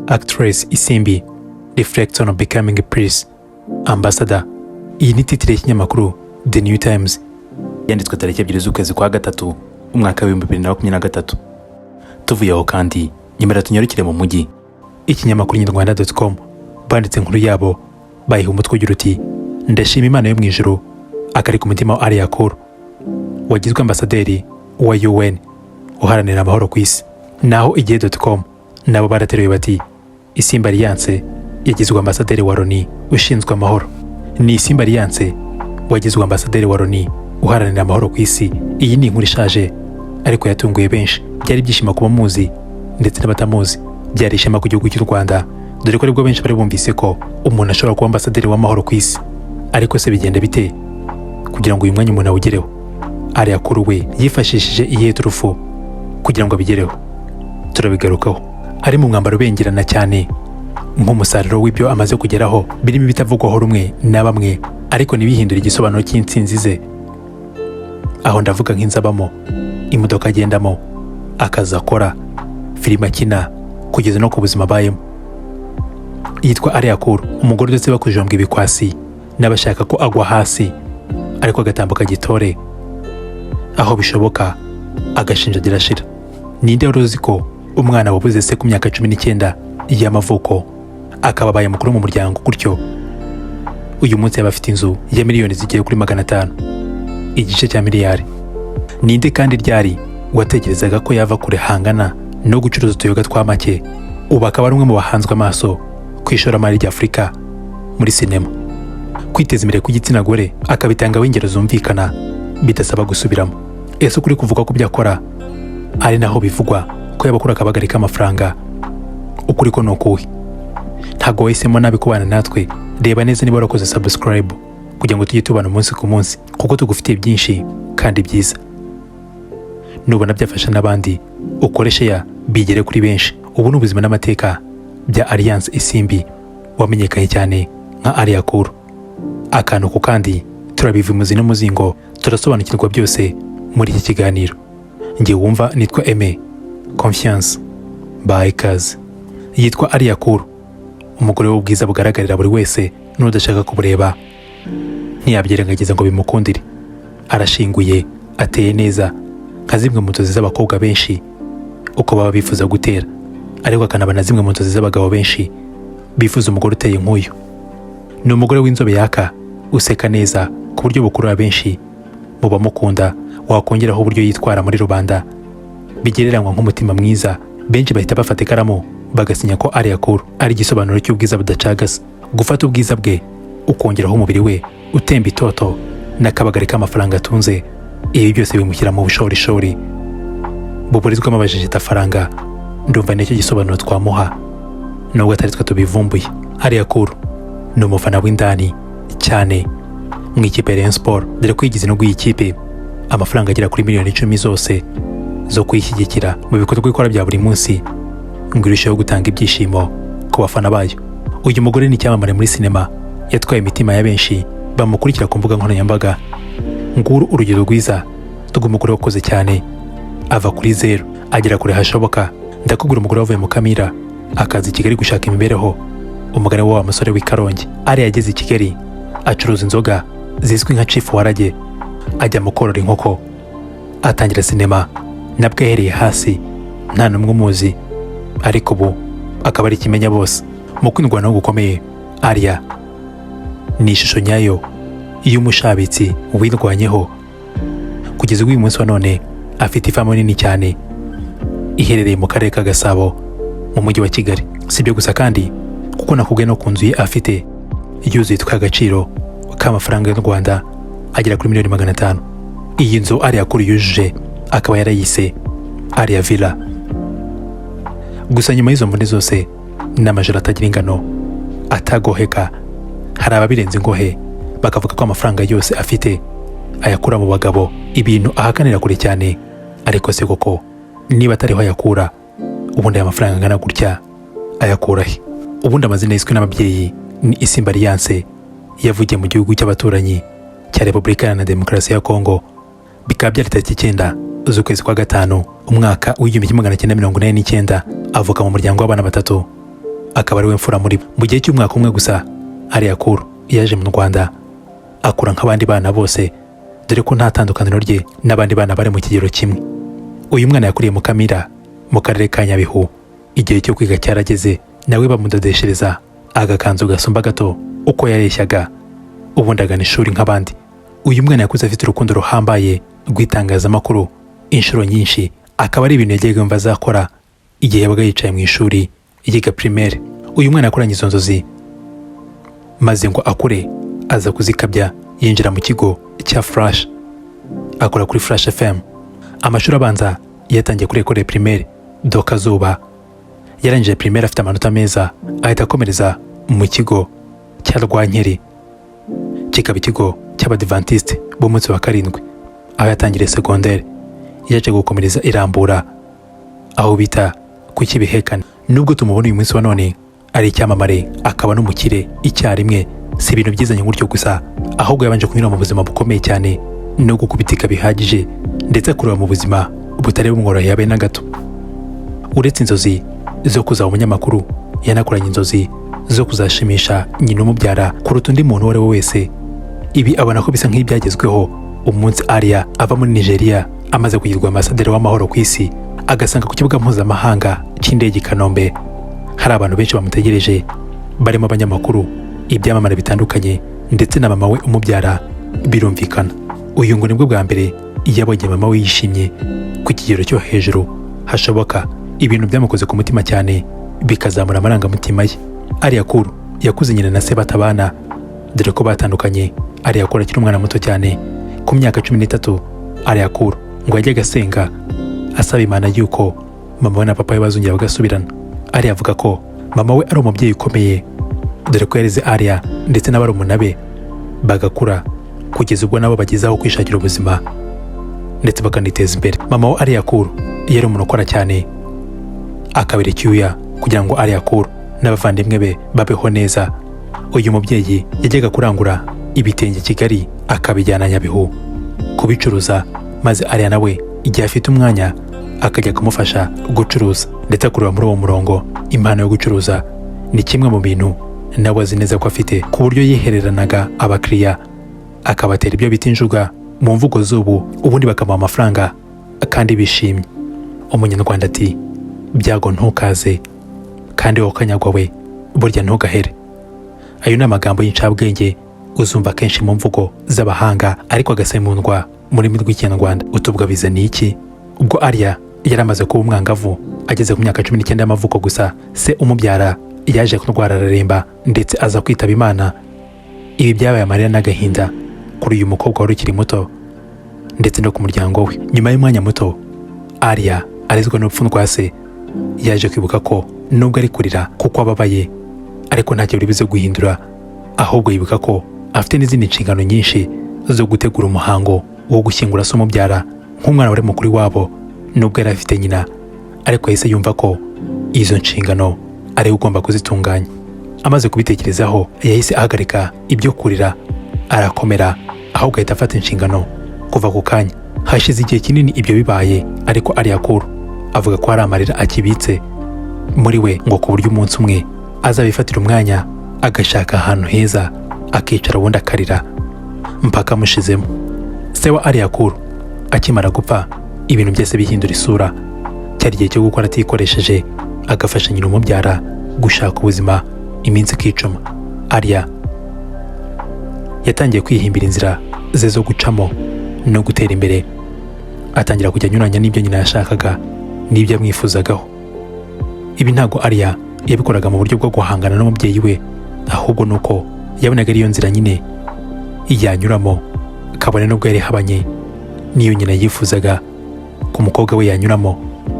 Actress Isimbi reflects on becoming a peace ambassador. Iyi ni titre y'ikinyamakuru The New Times, yanditswe tariki 2 z'ukwezi kwa gatatu, umwaka wa 2023. Tuvuye aho kandi, nyemera tunyarukire mu mujyi. Ikinyamakuru inyarwanda.com banditse inkuru yabo, bayiha umutwe ugira uti: "Ndashima Imana yo mu ijuru", akari ku mutima wa Alliah Cool wagizwe ambasaderi wa UN uharanira amahoro ku isi. Naho igihe.com nabo barateruye bati: "Isimbi Alliance yagizwe ambasaderi wa Loni ushinzwe amahoro." Ni Isimbi Alliance wagizwe ambasaderi wa Loni uharanira amahoro ku isi. Iyi ni inkuru ishaje ariko yatunguye benshi. Byari ibyishimo kuba muzi ndetse n'abatamuzi, byari ishema ku gihugu cy'u Rwanda, dore ko aribwo benshi bari bumvise ko umuntu ashobora kuba ambasaderi w'amahoro ku isi. Ariko se bigenda bite kugira ngo uyu mwanya umuntu awugereho? Alliah Cool we yifashishije iyihe turufu kugira ngo abigereho? Turabigarukaho. Ari mu mwambaro ubengerana cyane nk'umusaruro w'ibyo amaze kugeraho, birimo ibitavugwaho rumwe na bamwe ariko ntibihindure igisobanuro cy'intsinzi ze. Aho ndavuga nk'inzu abamo, imodoka agendamo, akazi akora, filime akina, kugeza no ku buzima abayemo. Yitwa Alliah Cool, umugore udasiba kujombwa ibikwasi n'abashaka ko agwa hasi, ariko agatambuka gitore, aho bishoboka agashinjagira ashira. Ninde wari uzi ko umwana wabuze se ku myaka 19 y'amavuko, akaba abaye mukuru mu muryango gutyo, uyu munsi yaba afite inzu ya miliyoni zigera kuri 500, igice cya miliyari? Ninde kandi ryari watekerezaga ko yava kure hangana no gucuruza utuyoga twa make, ubu akaba ari umwe mu bahanzwe amaso ku ishoramari rya Afurika muri sinema? Kwiteza imbere kw'igitsina gore akabitangaho ingero zumvikana bidasaba gusubiramo. Ese ukuri kuvuga ko byo akora ari naho bivugwa ko yabakura akabagari k'amafaranga, ukuri ko ni ukuhe? Ntabwo wahisemo nabi kubana natwe. Reba neza niba warakoze subscribe kugira ngo tujye tubana umunsi ku munsi, kuko tugufitiye byinshi kandi byiza. Nubona byafasha n'abandi, ukoreshe ya bigere kuri benshi. Ubu ni ubuzima n'amateka bya Alliance Isimbi wamenyekanye cyane nka Alliah Cool. Akantu ku kandi turabiva imuzi n'umuzingo, turasobanukirwa byose muri iki kiganiro. Njye wumva nitwa Aime Confiance, baha ikaze. Yitwa Alliah Cool, umugore w'ubwiza bugaragarira buri wese, n'udashaka kubureba ntiyabyirengagiza ngo bimukundire. Arashinguye, ateye neza nka zimwe mu nzozi z'abakobwa benshi uko baba bifuza gutera, ariko akanaba na zimwe mu nzozi z'abagabo benshi bifuza umugore uteye nk'uyu. Ni umugore w'inzobe yaka, useka neza ku buryo bukurura benshi mu bamukunda. Wakongeraho uburyo yitwara muri rubanda bigereranywa nk'umutima mwiza, benshi bahita bafata ikaramu bagasinya ko Alliah Cool ari igisobanuro cy'ubwiza budacagase. Gufata ubwiza bwe ukongeraho umubiri we utemba itoto n'akabagari k'amafaranga atunze, ibi byose bimushyira mu bushorishori buburizwamo abajejetafaranga. Ndumva nicyo gisobanuro twamuha nubwo atari twe tubivumbuye. Alliah Cool ni umufana w'indani cyane mu ikipe ya Rayon Sport, dore ko yigize no guha ikipe amafaranga agera kuri miliyoni 10 zose zo kuyishyigikira mu bikorwa ikora bya buri munsi ngo irusheho gutanga ibyishimo ku bafana bayo. Uyu mugore ni icyamamare muri sinema, yatwaye imitima ya benshi bamukurikira ku mbuga nkoranyambaga. Nguru urugero rwiza rw'umugore wakoze cyane, ava kuri zeru agera kure hashoboka. Ndakubwira umugore wavuye mu Kamira akaza i Kigali gushaka imibereho, umugore wa musore w'i Karongi. Ari yageze i Kigali acuruza inzoga zizwi nka Chief Warage, ajya mu korora inkoko, atangira sinema nabwo ahereye hasi nta n'umwe umuzi, ariko ubu akaba ari ikimenya bose. Mu kwirwanaho gukomeye, Alliah ni ishusho nyayo y'umushabitsi wirwanyeho. Kugeza uyu munsi wa none afite ifamu nini cyane iherereye mu karere ka Gasabo mu mujyi wa Kigali. Si ibyo gusa kandi, kuko nakubwiye no ku nzu ye afite yuzuye itwaye agaciro k'amafaranga y'u Rwanda agera kuri miliyoni 500. Iyi nzu Alliah Cool yujuje akaba yarayise Alliah Villa. Gusa nyuma y'izo mvune zose n'amajoro atagira ingano atagoheka, hari ababirenze ingohe bakavuga ko amafaranga yose afite ayakura mu bagabo, ibintu ahakanira kure cyane. Ariko se koko niba atariho ayakura, ubundi aya mafaranga angana gutya ayakura he? Ubundi amazina yiswe n'ababyeyi ni Isimbi Alliance, yavugiye mu gihugu cy'abaturanyi cya Repubulika Iharanira Demokarasi ya Kongo, bikaba byari tariki 9 z'ukwezi kwa gatanu, umwaka wa 1989. Avuka mu muryango w'abana batatu. akaba ari we mfura muri bo. Mu gihe cy'umwaka umwe gusa, Alliah Cool yaje mu Rwanda, akura nk'abandi bana bose, dore ko nta tandukaniro rye n'abandi bana bari mu kigero kimwe. Uyu mwana yakuriye mu Kamira, mu karere ka Nyabihu. Igihe cyo kwiga cyarageze, nawe bamudodeshereza agakanzu gasumba gato uko yareshyaga, ubundi agana ishuri nk'abandi. Uyu mwana yakuze afite urukundo ruhambaye rw'itangazamakuru. Inshuro nyinshi akaba ari ibintu yajyaga yumva azakora igihe yabaga yicaye mu ishuri yiga primaire. Uyu mwana yakuranye izo nzozi, maze ngo akure aza kuzikabya, yinjira mu kigo cya Flash, akora kuri Flash FM. Amashuri abanza yatangiye kuri École Primaire de Kazuba. Yarangije primaire afite amanota meza, ahita akomereza mu kigo cya Rwankeri, kikaba ikigo cy'Abadivantisite b'umunsi wa karindwi, aho yatangiriye secondaire. Yaje gukomereza i Rambura, aho bita ku Kibihekane. Nubwo tumubona uyu munsi wa none ari icyamamare akaba n'umukire icyarimwe, si ibintu byizanye gutyo gusa, ahubwo yabanje kunyura mu buzima bukomeye cyane no gukubitika bihagije, ndetse akurira mu buzima butari bumworoheye habe na gato. Uretse inzozi zo kuzaba umunyamakuru, yanakoranye inzozi zo kuzashimisha nyina umubyara kuruta undi muntu uwo ari we wese. Ibi abona ko bisa nk'ibyagezweho umunsi Alliah ava muri Nigeria amaze kugirwa ambasaderi w'amahoro ku isi, agasanga ku kibuga mpuzamahanga cy'indege i Kanombe hari abantu benshi bamutegereje, barimo abanyamakuru, ibyamamare bitandukanye, ndetse na mama we umubyara. Birumvikana, uyu ngo nibwo bwa mbere yabonye mama we yishimye ku kigero cyo hejuru hashoboka, ibintu byamukoze ku mutima cyane, bikazamura amarangamutima ye. Alliah Cool yakuze nyina na se batabana, dore ko batandukanye Alliah Cool akiri umwana muto cyane, ku myaka 13. Alliah Cool ngo yajyaga asenga asaba Imana yuko mama we na papa we bazongera bagasubirana. Alliah avuga ko mama we ari umubyeyi ukomeye, dore ko yareze Alliah ndetse n'abarumuna be bagakura, kugeza ubwo nabo bageze aho kwishakira ubuzima ndetse bakaniteza imbere. Mama wa Alliah Cool yari umuntu ukora cyane, akabira icyuya kugira ngo Alliah Cool n'abavandimwe be babeho neza. Uyu mubyeyi yajyaga kurangura ibitenge i Kigali, akabijyana Nyabihu kubicuruza, maze Alliah nawe igihe afite umwanya akajya kumufasha gucuruza, ndetse akurura muri uwo murongo. Impano yo gucuruza ni kimwe mu bintu nawe azi neza ko afite, ku buryo yihereranaga abakiriya akabatera ibyo bita injuga mu mvugo z'ubu, ubundi bakamuha amafaranga kandi bishimye. Umunyarwanda ati: "Byago ntukaze kandi wowe kanyagwa we burya ntugahere." Ayo ni amagambo y'incabwenge uzumva kenshi mu mvugo z'abahanga, ariko agasemurwa mu rurimi rw'Ikinyarwanda. Utubwa bizaniye iki? Ubwo Alliah yari amaze kuba umwangavu, ageze ku myaka 19 y'amavuko gusa, se umubyara yaje kurwara araremba, ndetse aza kwitaba Imana. Ibi byabaye amarira n'agahinda kuri uyu mukobwa wari ukiri muto, ndetse no ku muryango we. Nyuma y'umwanya muto Alliah arizwa n'urupfu rwa se, yaje kwibuka ko nubwo ari kurira kuko ababaye, ariko ntacyo biri buze guhindura, ahubwo yibuka ko afite n'izindi nshingano nyinshi zo gutegura umuhango wo gushyingura se umubyara nk'umwana wari mukuru wabo. Nubwo yari afite nyina, ariko yahise yumva ko izo nshingano ari we ugomba kuzitunganya. Amaze kubitekerezaho, yahise ahagarika ibyo kurira, arakomera, ahubwo ahita afata inshingano kuva ku kanya. Hashize igihe kinini ibyo bibaye, ariko Alliah Cool avuga ko hari amarira akibitse muri we, ngo ku buryo umunsi umwe azabifatira umwanya, agashaka ahantu heza akicara, ubundi akarira mpaka amushizemo. Se wa Alliah Cool akimara gupfa, ibintu byose bihindura isura. Cyari igihe cyo gukora atikoresheje, agafasha nyina umubyara gushaka ubuzima, iminsi ikicuma. Alliah yatangiye kwihimbira inzira ze zo gucamo no gutera imbere, atangira kujya anyuranya n'ibyo nyina yashakaga n'ibyo amwifuzagaho. Ibi ntabwo Alliah yabikoraga mu buryo bwo guhangana n'umubyeyi we, ahubwo ni uko yabonaga ariyo nzira nyine yanyuramo, kabone n'ubwo yari ihabanye n'iyo nyina yifuzaga ko umukobwa we yanyuramo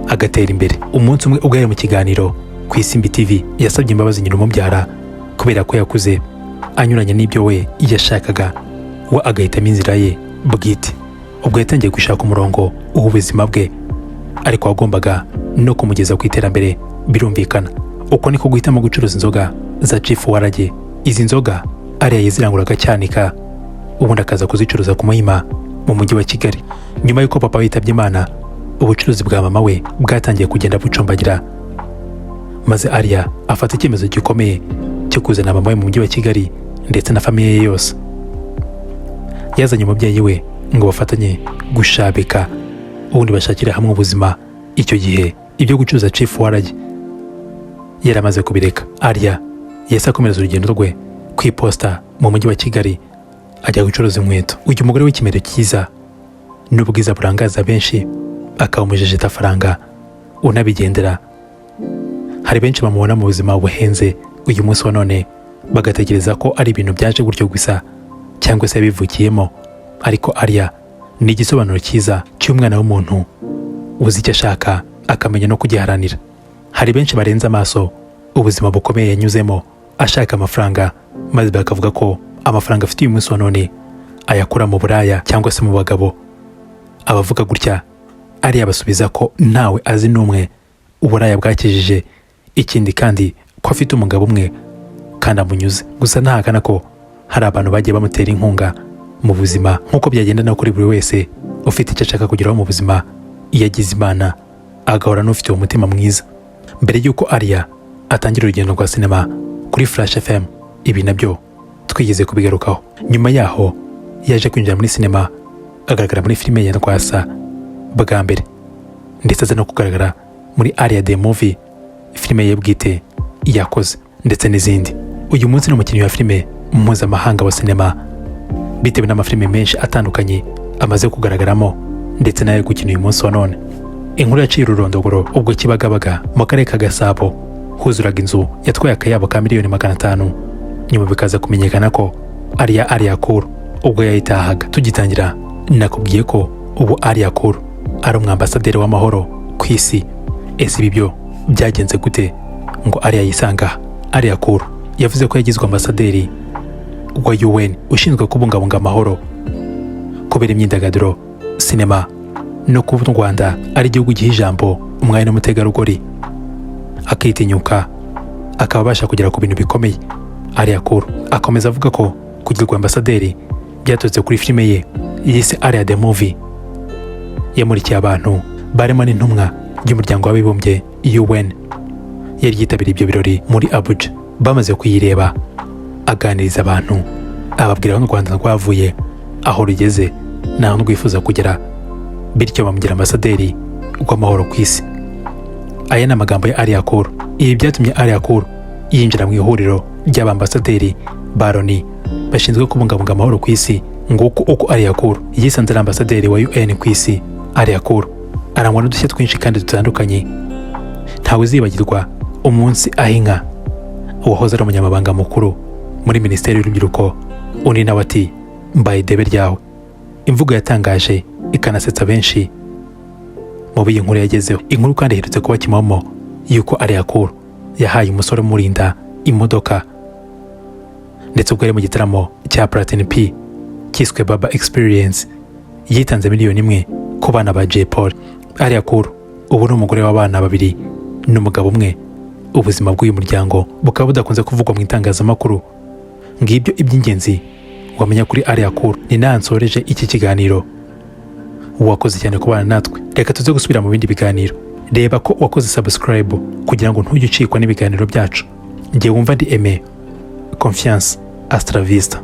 agatera imbere. Umunsi umwe ubwo yari mu kiganiro ku Isimbi TV, yasabye imbabazi nyina umubyara kubera ko yakuze anyuranye n'ibyo we yashakaga, we agahitamo inzira ye bwite. Ubwo yatangiye gushaka umurongo w'ubuzima bwe, ariko wagombaga no kumugeza ku iterambere. Birumvikana, uko niko guhitamo gucuruza inzoga za Chief Warage. Izi nzoga ariya yaziranguraga Cyanika, ubundi akaza kuzicuruza ku Muhima mu mujyi wa Kigali. Nyuma y'uko papa yitabye Imana, ubucuruzi bwa mama we bwatangiye kugenda bucumbagira. Maze Alliah afata icyemezo gikomeye cyo kuzana mama we mu mujyi wa Kigali ndetse na famille ye yose. Yazanye umubyeyi we ngo bafatanye gushabika, ubundi bashakire hamwe ubuzima. Icyo gihe ibyo gucuruza Chief Waragi yari amaze kubireka. Alliah yahise akomereza urugendo rwe ku iposita mu mujyi wa Kigali, ajya gucuruza inkweto. Uyu mugore w'ikimero cyiza n'ubwiza burangaza benshi, akaba umujejetafaranga unabigendera, hari benshi bamubona mu buzima buhenze uyu munsi wa none bagatekereza ko ari ibintu byaje gutyo gusa cyangwa se yabivukiyemo. Ariko Alliah ni igisobanuro cyiza cy'umwana w'umuntu uzi icyo ashaka, akamenya no kugiharanira. Hari benshi barenze amaso ubuzima bukomeye yanyuzemo ashaka amafaranga, maze bakavuga ko amafaranga afite uyu munsi wa none ayakura mu buraya cyangwa se mu bagabo. Abavuga gutya, Alliah abasubiza ko ntawe azi n'umwe uburaya bwakijije, ikindi kandi ko afite umugabo umwe kandi amunyuze. Gusa ntahakana ko hari abantu bagiye bamutera inkunga mu buzima, nk'uko byagenda no kuri buri wese ufite icyo ashaka kugeraho mu buzima, iyo agize Imana agahora n'ufite uwo mutima mwiza. Mbere y'uko Alliah atangira urugendo rwa sinema kuri Flash FM, ibi nabyo twigeze kubigarukaho. Nyuma yaho yaje kwinjira muri sinema, agaragara muri filime ya Rwasa bwa mbere, ndetse aza no kugaragara muri Alliah The Movie, filime ye bwite yakoze, ndetse n'izindi. Uyu munsi ni umukinnyi wa filime mpuzamahanga wa sinema, bitewe n'amafilime menshi atandukanye amaze kugaragaramo ndetse n'ayo gukina uyu munsi wa none. Inkuru yaciye ururondogoro ubwo Kibagabaga mu karere ka Gasabo huzuraga inzu yatwaye akayabo ka miliyoni 500, nyuma bikaza kumenyekana ko ari iya Alliah Cool ubwo yayitahaga. Tugitangira nakubwiye ko ubu Alliah Cool ari umwambasaderi w'amahoro ku isi. Ese ibi byo byagenze gute ngo Alliah yisanga? Alliah Cool yavuze ko yagizwe ambasaderi wa UN ushinzwe kubungabunga amahoro kubera imyidagaduro, sinema no kuba u Rwanda ari igihugu giha ijambo umwari n'umutegarugori, akitinyuka akaba abasha kugera ku bintu bikomeye. Alliah Cool akomeza avuga ko kugirwa ambasaderi byaturutse kuri filime ye yise Alliah The Movie, yamurikiye abantu barimo n'intumwa y'umuryango w'abibumbye UN yari yitabiriye ibyo birori muri Abuja. Bamaze kuyireba, aganiriza abantu, ababwira aho u Rwanda rwavuye, aho rugeze n'aho rwifuza kugera, bityo bamugira ambasaderi w'amahoro ku isi. Aya ni amagambo ya Alliah Cool. Ibi byatumye Alliah Cool yinjira mu ihuriro ry'abambasaderi ba Loni bashinzwe kubungabunga amahoro ku isi. Nguko uko Alliah Cool yisanze ari ambasaderi wa UN ku isi. Alliah Cool arangwa n'udushya twinshi kandi dutandukanye. Ntawe uzibagirwa umunsi aha inka uwahoze ari umunyamabanga mukuru muri Minisiteri y'Urubyiruko, undi nawe ati: "Mbaye idebe ryawe." Imvugo yatangaje ikanasetsa benshi mu iyi nkuru yagezeho. Inkuru kandi iherutse kuba kimomo yuko Alliah Cool yahaye umusore umurinda imodoka, ndetse ubwo yari mu gitaramo cya Platini P cyiswe Baba Experience, yitanze miliyoni 1 ku bana ba Jay Polly. Alliah Cool ubu ni umugore w'abana babiri n'umugabo umwe. Ubuzima bw'uyu muryango bukaba budakunze kuvugwa mu itangazamakuru. Ngibyo iby'ingenzi wamenya kuri Alliah Cool. Ni naha nsoreje iki kiganiro. Wakoze cyane kubana natwe. Reka tuze gusubira mu bindi biganiro. Reba ko wakoze subscribe kugira ngo ntujye ucikwa n'ibiganiro byacu. Ngiye wumva ndi Aime Confiance. Hasta la vista.